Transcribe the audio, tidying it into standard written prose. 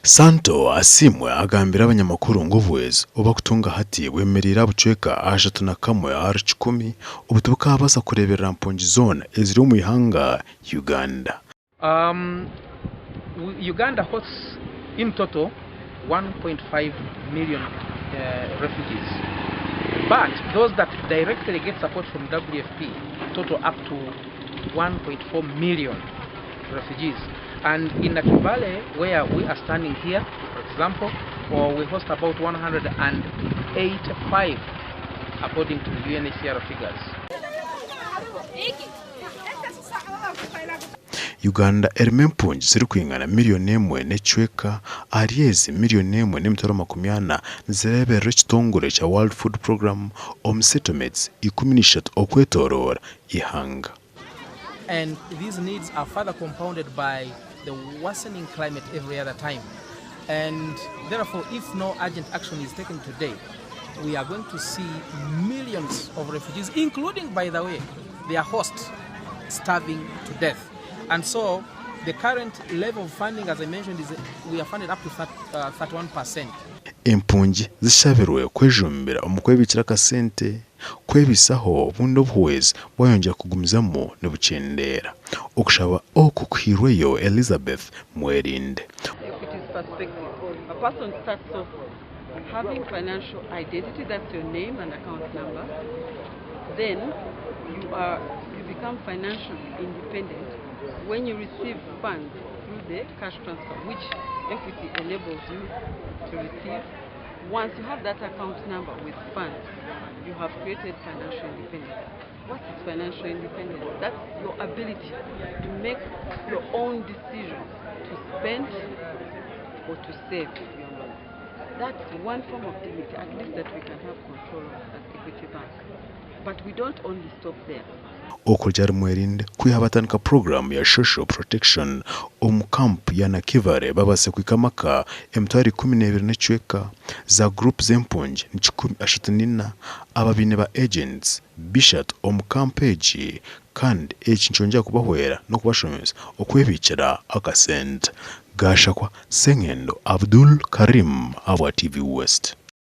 Santo Asiimwe agambire abanyamakuru ngu obuhwezi obu bakutunga hati bwemereire aha bucweka 31 ahari kikumi obu tibukaabaasa kureeberera mpungi zoona eziri omu ihanga Uganda. Um, Uganda hosts in total 1.5 million uh, refugees. But those that directly get support from WFP total up to 1.4 million refugees. And in Nakivale, where we are standing here, for example, or we host about 185 according to the UNHCR figures. Uganda erimu empungi zirikwingana miriyoni emwe n'ekicweka, ahari ezi miriyoni emwe n'emitwaro 40 nizireebererwa ekitongore kya World Food Programme omu settlements 13 okwetoroora eihanga. And these needs are further compounded by the worsening climate every other time. And therefore, if no urgent action is taken today, we are going to see millions of refugees, including, by the way, their hosts, starving to death. And so the current level of funding, as I mentioned, is we are funded up to 31%. Empungi zishabirwe kwejumbira omu kwebiikira akasente, kwebiisaho obundi obuhwezi bwayongyera kugumizamu nibukyendeera. Okushaba oku kuhairweyo Elizabeth Mwerinde. Equity's perspective, a person starts off having financial identity, that's your name and account number. Then you are you become financially independent when you receive funds through the cash transfer, which Equity enables you to receive. Once you have that account number with funds, you have created financial independence. What is financial independence? That's your ability to make your own decisions to spend or to save your money. That's one form of dignity, at least that we can have control of as Equity Bank. But we don't only stop there. Okurya Mwerinde kwiha batandika puroguraamu ya Social Protection omu kampu ya Nakivale babaasize kuhika amaka 12,000 n'ekicweka, za guruupu z'empungi ni 34, aba baine ba agents bishatu omu kampu egi kandi eki nikyongyera kubahwera n'okubashomesa okwebiikira akasente. Gashakwa Sengendo Abdul Karim ahabwa TV West.